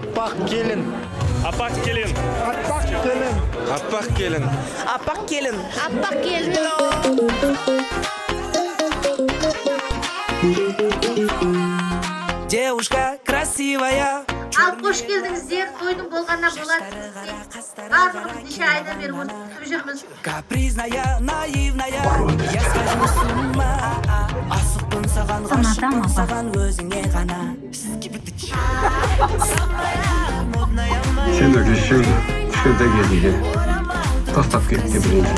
Аппақ келін. Аппақ келін. Аппақ келін. Аппақ келін. Аппақ келін. Аппақ келін. Девушка красивая. Ал қош келдіңіздер, тойдың болғанына болады. Барлығымыз неше айдан бері күтіп жүрміз. Капризная, наивная, я схожу с ума. Асықпын саған, ғашықпын саған, өзіңе ғана. Сен өкешің кішкентай кезінде тастап кетті біреуді.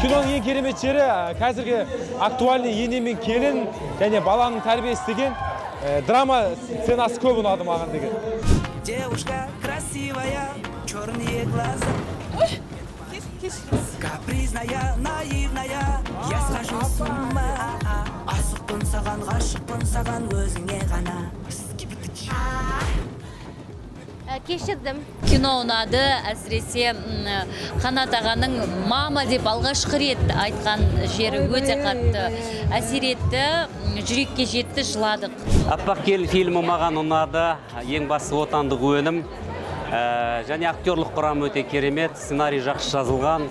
Киноның ең керемет жері қазіргі актуальный ене мен келін және баланың тәрбиесі деген драма сценасы көп ұнады маған деген. Девушка красивая, черные глаза. Капризная, наивная, я схожу с ума. Асықпын саған, ғашықпын саған, өзіңе ғана. Кешірдім. Кино ұнады, әсіресе Қанат ағаның мама деп алғашқы рет айтқан жері өте қатты әсер етті, жүрекке жетті, жыладық. Аппақ келін фильмі маған ұнады, ең бастысы отандық өнім. Және актерлық құрам өте керемет, сценарий жақсы жазылған.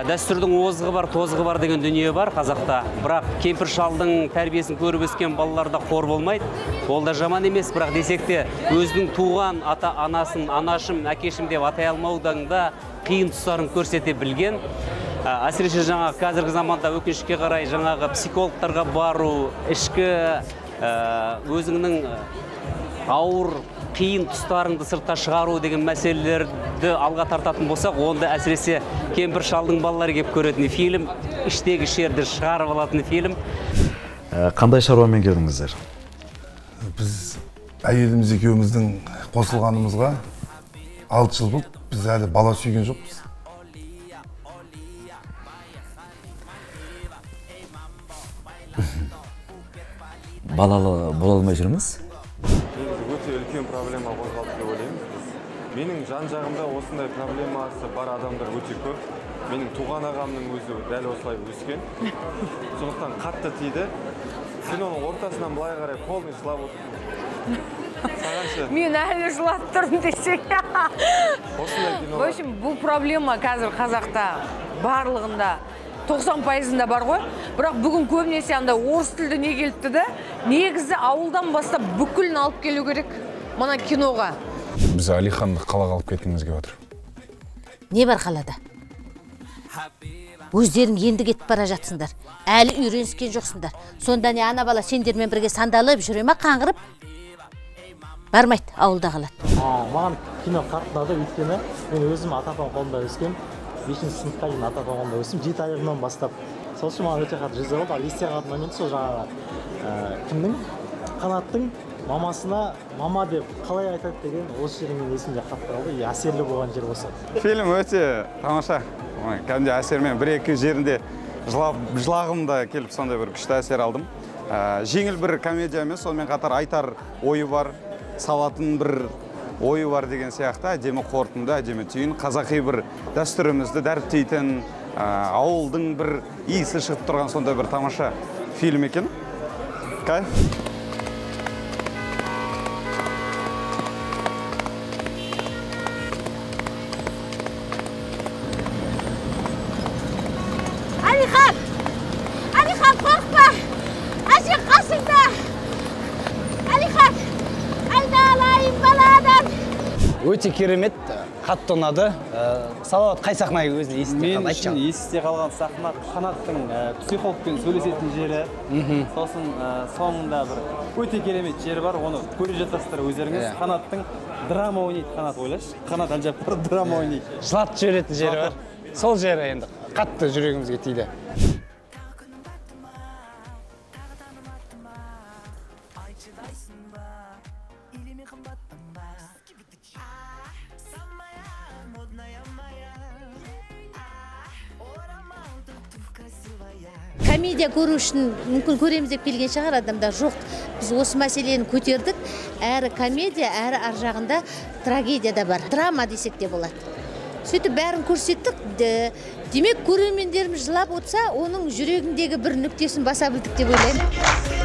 Дәстүрдің озығы бар, тозығы бар деген дүние бар қазақта. Бірақ кемпір шалдың тәрбиесін көріп өскен балалар да қор болмайды. Ол да жаман емес, бірақ десек те өзінің туған ата-анасын, анашым, әкешім деп атай алмаудан да қиын тұстарын көрсете білген. Әсіресе жаңағы қазіргі заманда өкінішке қарай жаңағы психологтарға бару, ішкі өзіңнің ауыр қиын тұстарыңды сыртқа шығару деген мәселелерді алға тартатын болсақ, онда әсіресе кемпір шалдың балалары кеп көретін фильм, іштегі шерді шығарып алатын фильм. Қандай шаруамен келдіңіздер? Біз әйеліміз екеуміздің қосылғанымызға 6 жыл болды, біз әлі бала сүйген жоқпыз. Балалы бола алмай жүрміз? Өте үлкен проблема қозғалды деп ойлаймын. Менің жан-жағымда осындай проблемасы бар адамдар өте көп. Менің туған ағамның өзі дәл осылай өскен. Сондықтан қатты тиді. Киноның ортасынан былай қарай полный жылап отырдым. Саған ше? Мен әлі жылап тұрмын десең. Осындай кино. В общем, бұл проблема қазір қазақта барлығында 90%-ында бар ғой. Бірақ бүгін көбінесе анда орыс тілді не келіпті да, негізі ауылдан бастап бүкілін алып келу керек мына киноға. Біз Алиханды қалаға алып кеткіміз келіп отыр. Не бар қалада? Өздерің енді кетіп бара жатсыңдар. Әлі үйреніскен жоқсыңдар. Сонда не ана бала сендермен бірге сандалып жүре ме қаңғырып? Бармайды, ауылда қалады. Маған кино қатты ұнады, өйткені мен өзім ата-апам қолында өскем. 5-ші сыныпқа дейін ата-апам қолында өстім, 7 айлығымнан бастап. Сол үшін маған өте қатты риза болды. Ал есте қалатын момент сол жаңағы кімнің, Қанаттың мамасына мама деп қалай айтады деген осы жері менің есімде қатты қалды. Әсерлі болған жер осы. Фильм өте тамаша. Кәдімгідей әсермен бір-екі жерінде жылағым да келіп сондай бір күшті әсер алдым. Жеңіл бір комедия емес, сонымен қатар айтар ойы бар, салатын бір ойы бар деген сияқты әдемі қорытынды, әдемі түйін, қазақи бір дәстүрімізді дәріптейтін, ауылдың бір иісі шығып тұрған сондай бір тамаша фильм екен. Кайф. Алихан! Алихан, қорықпа! Әжең қасыңда! Алихан! Айналайын баладан! Өте керемет, қатты ұнады. Салауат, қай сахна өзің есте қалды? Мен үшін есте қалған сахна Қанаттың психологпен сөйлесетін жері. Сосын соңында бір өте керемет жері бар, оны көре жатасыздар өздеріңіз. Қанаттың драма ойнайды, Қанат ойлашы. Қанат Әлжаппар драма ойнайды. Жылатып жіберетін жері бар. Сол жері енді қатты жүрегімізге тиді. Комедия көру үшін мүмкін көреміз деп келген шығар адамдар. Жоқ, біз осы мәселені көтердік. Әрі комедия, әрі ар жағында трагедия да бар. Драма десек те болады. Сөйтіп бәрін көрсеттік. Демек, көрермендеріміз жылап отырса, оның жүрегіндегі бір нүктесін баса білдік деп ойлаймын.